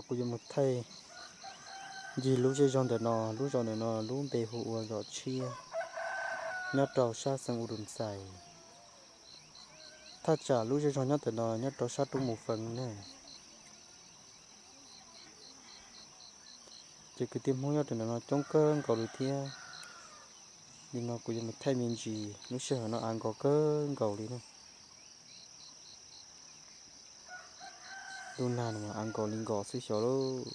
Kuv yuav mus thaij ncig lub zej zog ntawm no, lub zos ntawm no lub npe hu ua Zos Tshiab, nyob rau sab xeev Uduxais. Thaj tsam lub zej zog nyob ntawm no nyob rau sab roob Mus Feev na. Ces kwv tij Hmoob nyob rau ntawm no coob kawg nkaus li thiab. Li no kuv yuav mus thaij me ntsis, lub sij hawm no av nkos kawg nkaus li na. Ntuj nag no mas av nkos li nkos xwb xyov lauj.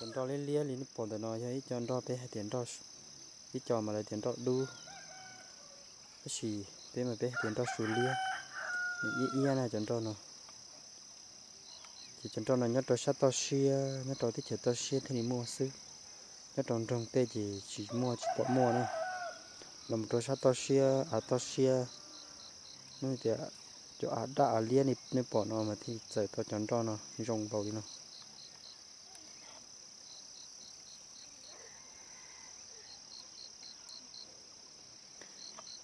Cov nroj liab liab li nej pom ntawm no yog ib co nroj peb hais tias nroj, ib co mas lawv tias nroj dub, tab sis peb mas peb hais tias nroj su liab, nws iab iab na cov nroj no. Ces cov nroj no nyob rau sab toj siab, nyob rau teb chaws toj siab thiaj li muaj xwb, nyob rau nroog tej ces tsis muaj, tsis pom muaj na. Los mus rau sab toj siab, av toj siab, muab tias cov av daj av liab nej pom no mas thiaj txawm tau cov nroj no zoo npaum li no.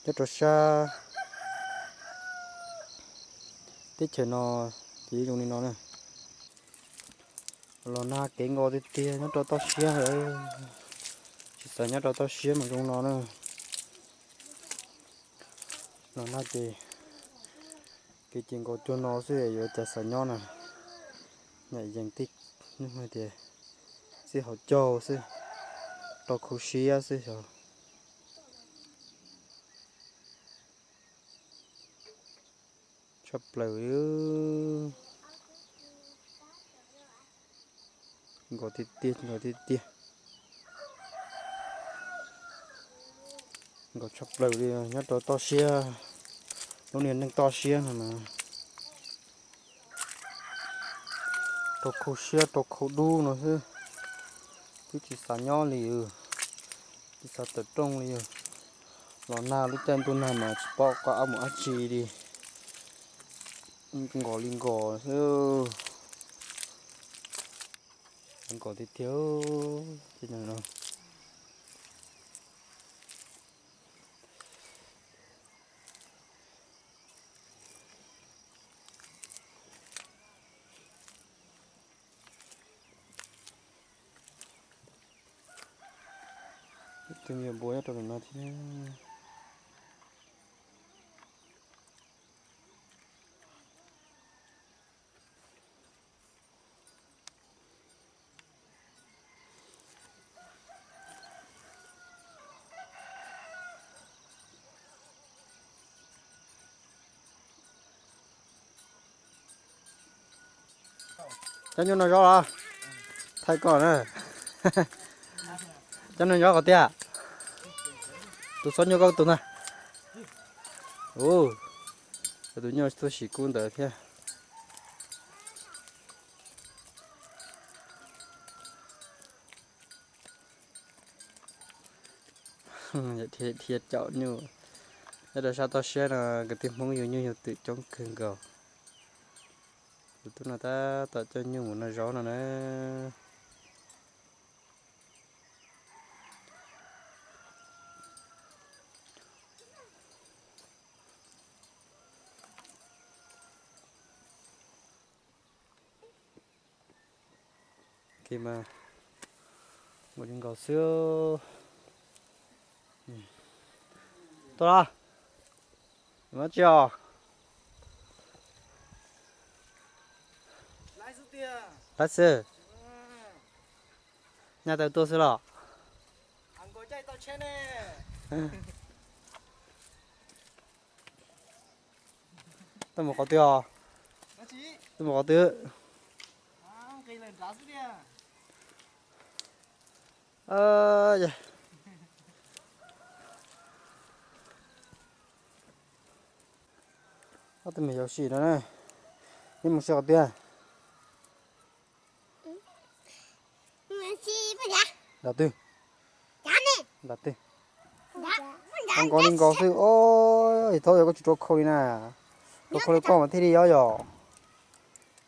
Nyob rau sab teb chaws no ces zoo li no na. Los nag kev nkos tiag tiag nyob rau toj siab lawm, tsis xav nyob rau toj siab mas zoo no na. Los nag ces kev ces nkos cuag no xwb yuav cas xav nyob na. Nyam yees tij tias txij hauv caug xwb, rau khu siab xwb xyov. Tshaj plaws li. Nkos tiag tiag, nkos tiag tiag. Nkos tshaj plaws li nyob rau toj siab, lub niag neej toj siab no na. Rau khu siab rau khu dub no xwb, twb tsis xav nyob li, tsis xav tawm rooj li. Los nag lub caij ntuj nag mas tsis paub qab mus dab tsi li, nkos li nkos xwb. Nkos tiag tiag no. Tus me nyuam npua nyob rau ntawm no thiab. Cov nyuj no zov los? Thaij koj na. Cov no zov qhov tiag? Tus xob nyuj koj tus ntag. Ua, tus nyuj tuaj sim kub ntawd thiab. Dhia caum nyuj. Nyob rau sab toj siab no kwv tij Hmoob yug nyuj yug twm coob kawg nkaus. Tus tub no tab tom coj nyuj mus noj zaub no na. Mas mus li nkaus xwb. Tuaj los, mus tsis os? Laiv xwb. Nyaj tawm tuaj xwb los? Tuaj mus qhov twg os? Tuaj mus qhov twg? Ob tug me nyuam yaus sim no na, neb mus si qhov twg? Nram twg? Nram twg? Nkaus li nkaus xwb os, thaum yog koj tsis rua khau li na, rua khau li koj mas thiaj li yog, yog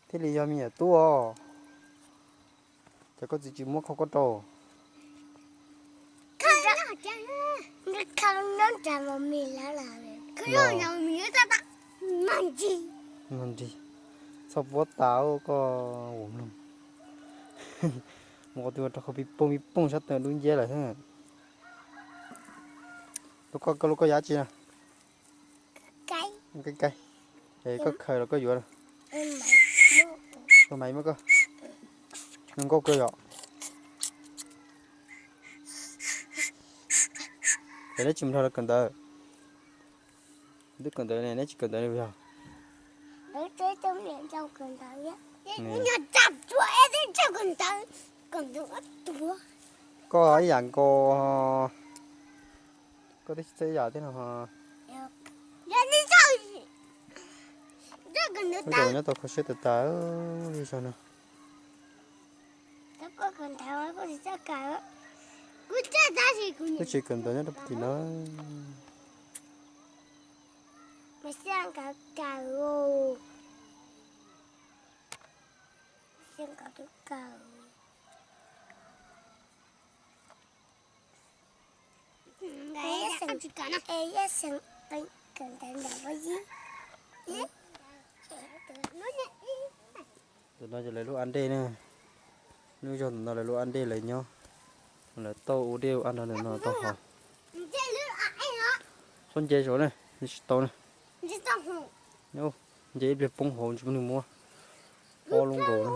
thiaj li yog me nyuam tub os. Ces koj txiv tsis muab khau koj rau. Txhob puab tas koj ua mloog. Mus qhov twg rau qhov pis pooj pis pooj sab tod dub nciab lawm thiab. Lub koj, koj lub koj yav tsi na? Kai kai. Es koj khaws los koj yuav? Koj maiv muab koj. Zoo nkauj kawg yom. Es neb tsis mus nrog lawv kawm ntawv? Twb kawm ntawv ne, neb tsis kawm ntawv li yog? Koj ib yam nkaus, koj twb txawj ib yam thiab no. Lub nyob tau kho siab tas tas li zog no. Twb tsis kawm ntawv nyob rau puag tim no. Ntawm no yog lawv lub ab dej na. Lub zog ntawm no lawv lub ab dej lawv nyob. Lawv tauj ua dej ua ab nrog ntawm no tau hov. Txhob nce saud na, nce tsis tau na. Nce ib pliag poob hauv tsis muaj neeg muab. Ob lub nkaus na.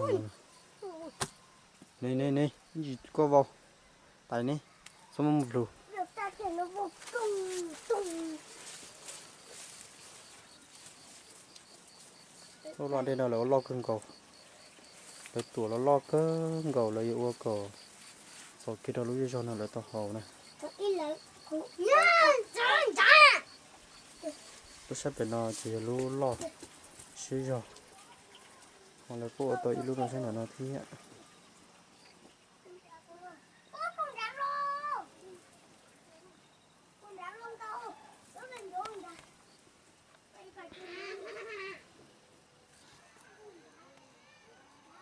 Ne ne ne, ib ntsis koj vau. Tais ne, txhob muab mus plhus. Lub loj dej no lawv ua loj kawg nkaus. Lawv tuam los loj kawg nkaus, lawv yuav ua kom txaus kiag rau lub zej zog no lawv tau haus na. Lub sab pem no ces yog lub loj siab zog, ho lawv kuj ua tau ib lub no sab nram no thiab.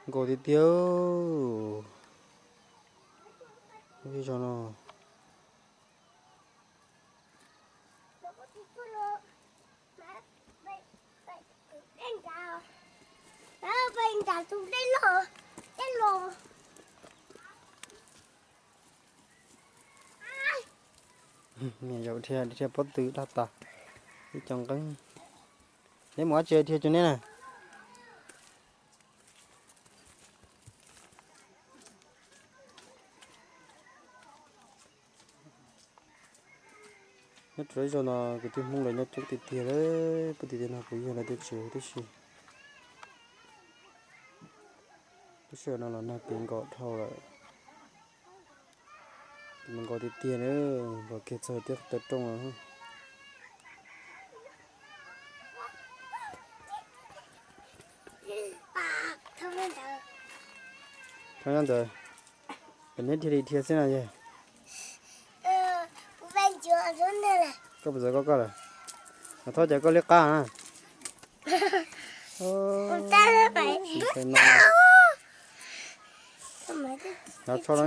Nkaus tiag tiag. Zej zog no. Niam zaum dhia dhia pob tw daj tas, ib co nqeeb. Neb mus dab tsi dhia cuag neb na? Nyob rau ib zaug no kwv tij Hmoob lawv nyob coob tiag tiag li, puag tim tiaj no kuv yog lawv tiaj tswv huv tib si. Lub sij hawm no los nag kev nkaus dhau lawm. Nkaus tiag tiag na, nkaus kiag txog tiab taw rooj lawm. Thov nyob ntawd, neb dhia li dhia xwb no yog. Koj puas txawv koj koj lawm? Mas thov cas koj liab qab na. Nov tsho no.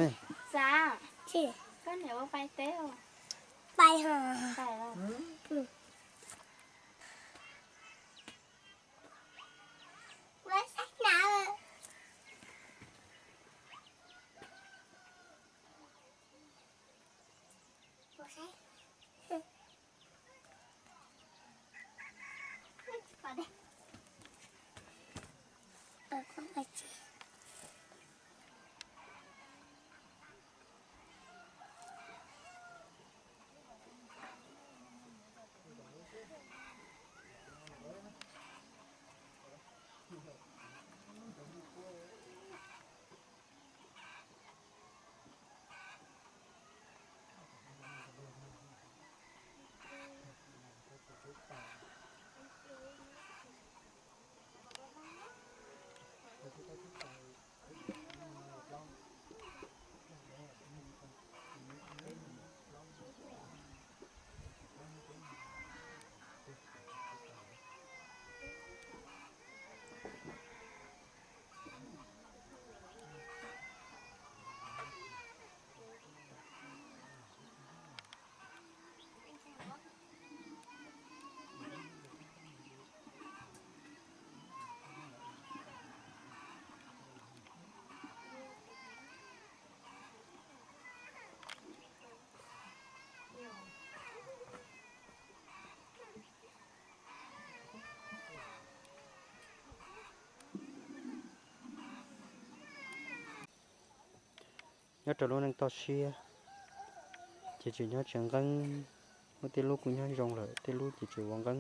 Nyob rau lub neej toj siab ces tseem nyob tsis nqeeb, muaj tej lub kuj nyob zoo lawm, tej lub ces tseem ua nqeeb,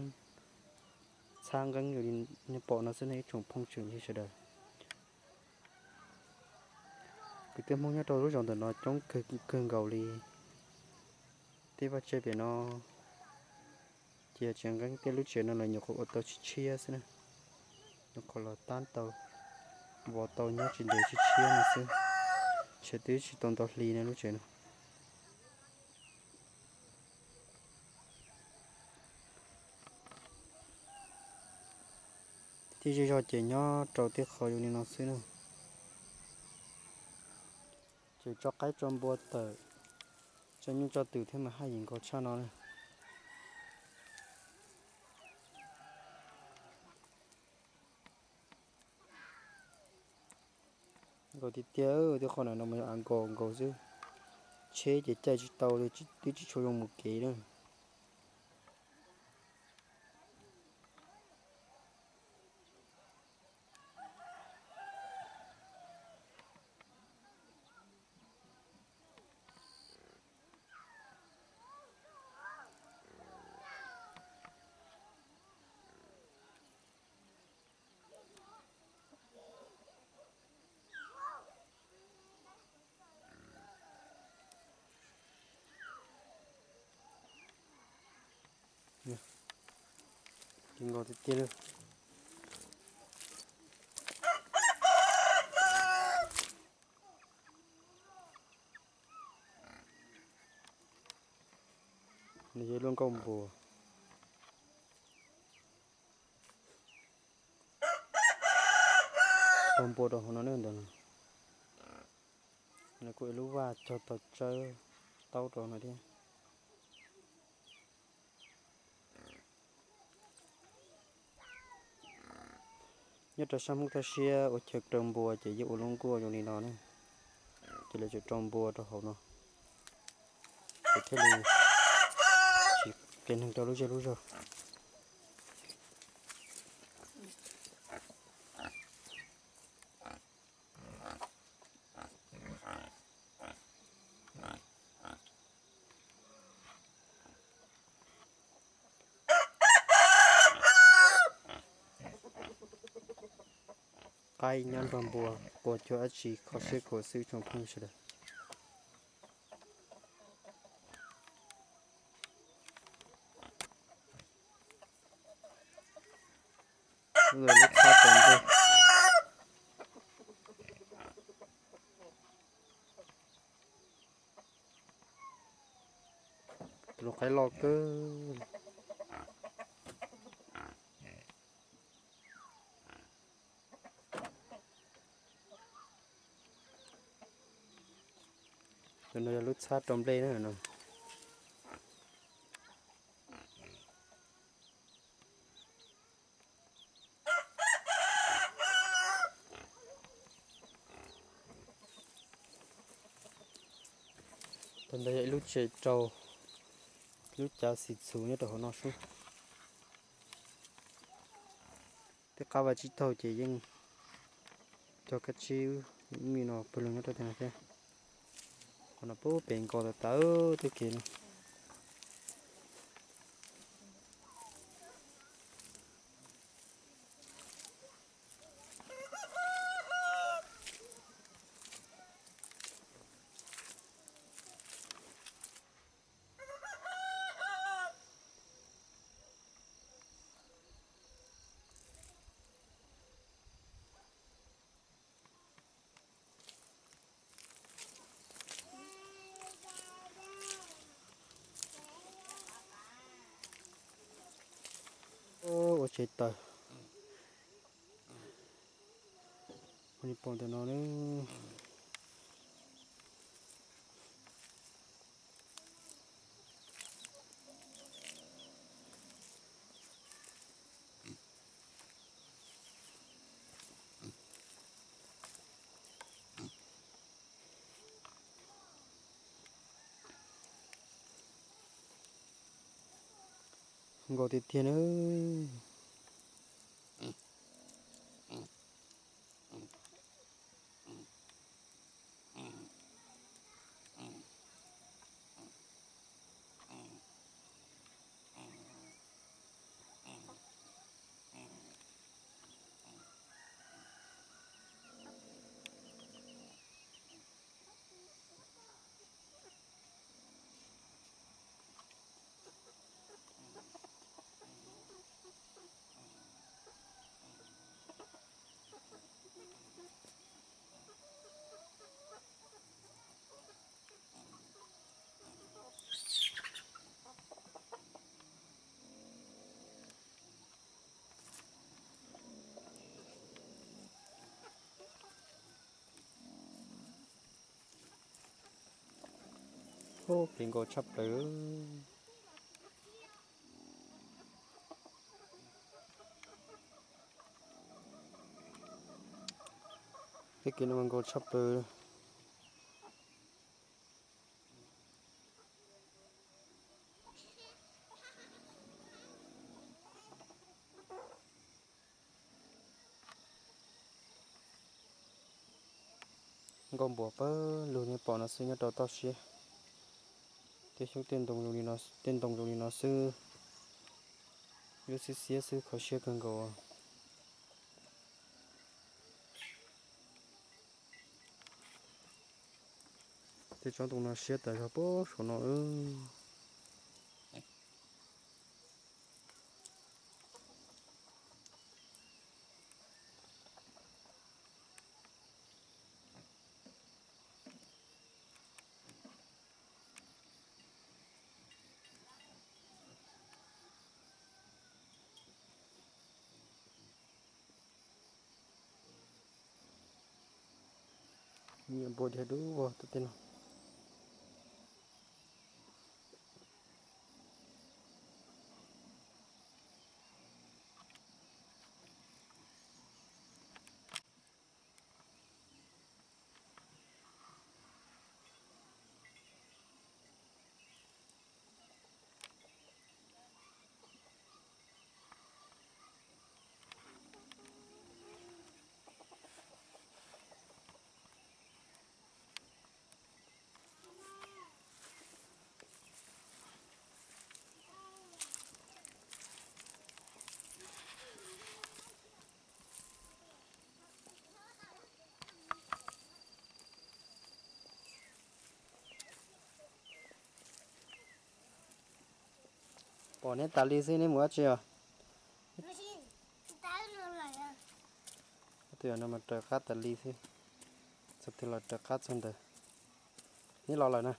txhab nqeeb zoo li nej pom no xwb nej ib tsoom phooj ywg sawv daws. Kwv tij Hmoob nyob rau lub zos ntawm no coob kawg kawg nkaus li. Tej vaj tse pem no ces tsis nqeeb, tej lub tsev no los nyuam qhuav ua tau tshiab tshiab xwb na, nyuam qhuav los tab tau, vov tau nyob tsis ntev tshiab tshiab no xwb, tseem twb tsis tau ntau hli no lub tsev no. Tej zej zog ces nyob rau tej qho zoo li no xwb na. Ces tso qaib tso npua tawm, tso nyuj tso twm thiab mas haj yam nkaus tshaj no na. Nkaus tiag tiag, tej qho no no mas yog av nkaus nkaus xwb, tsheb ces caij tsis tau li, twb tsis tshua zoo mus kev na. Nkaus tiag tiag li. Nws yog lub nkauj npua. Tau npua rau hauv no ne ntawd. Nws kuj ib lub vaj cog tau tsawb taub rau no thiab. Nyob rau sab Hmoob toj siab ua chaw rau npua ces yeej ua lub nkuaj zoo li no ne. Ces lawv tseem rau npua rau hauv no, ces thiaj li tsis qias neeg rau lub zej lub zog. Qaib nyob nrog npua, npua cuag dab tsi kho siab khuav xwb tsoom phooj ywg sawv daws. Lub txhab rau nplej. Tus qaib loj kawg. Tus no yog lub txhab rau nplej na no. Tau ntawd yog ib lub tsev rau lub cav xim txhuv nyob rau hauv no sub. Tej qab vaj tsib taug ces yeej cog kab tsib me no pawg lug nyob rau tej no thiab. Qhov no pub pem nkaus tas tas tej kev no. Ua tsev taws, ua li pom ntawm no na. Nkaus tiag tiag na. Plis nkaus tshaj plaws. Tej kev no mas nkaus tshaj plaws. Nkauj npuas pawg lug nej pom no xwb nyob rau toj siab. Tej xyoob tej ntoo zoo li no, tej ntoo zoo li no xwb, lub xiab xiab xwb kho siab kawg nkaus. Tej tsob ntoo no siab tas zog puag saum no. Nyiam npua dhia dub vog tus tej no. Pom neb tas li xwb neb mus dab tsi os? Twb yog no mas raws qab tas li xwb. Txog twg los raws qab txog ntawd. Neb los lawm na.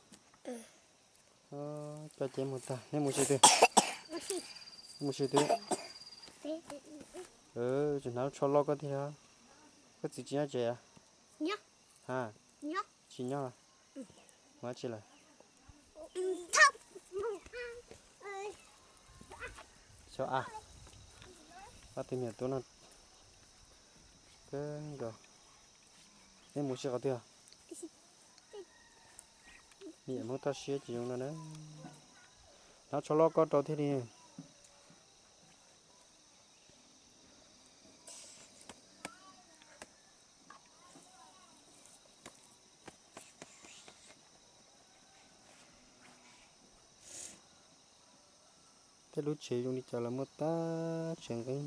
Coj ces mus tag, neb mus tsis twg? Mus tsis twg? Tsis hnav tsho loj koj tiag. Koj txiv tsis nyob tsev? Ha, tsis nyob. Mus dab tsi lawm? Xyov a, ob tug niam tub no kawg nkaus. Neb mus si qhov twg? Niam Hmoob toj siab tsis zoo no na. Hnav tsho loj koj rau thiaj li. Tej lub tsev zoo li cas los muaj tag tsev nqeeb.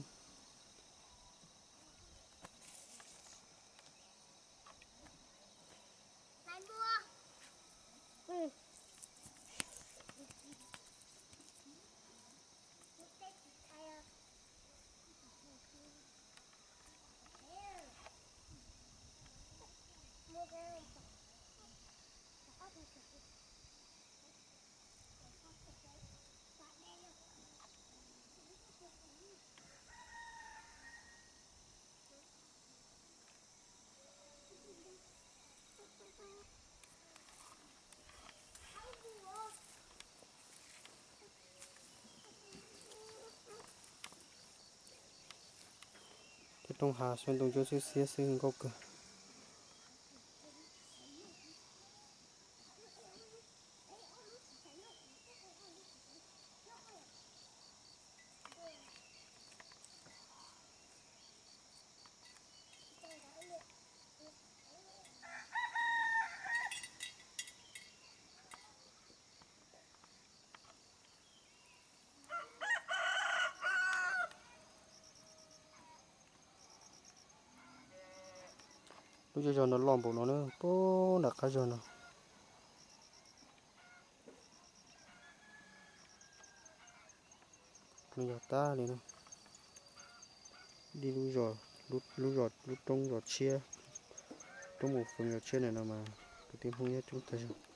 Tej rooj hav xyoob ntoo coob xwb xiab xwb nkauj kawg. Lub zej zog no loj npaum no na, puag nram qab zog no. Yog tag li na, lub zos, lub roob zos tshiab, roob mus feem zos tshiab na no mas kwv tij Hmoob nyob coob tag zog.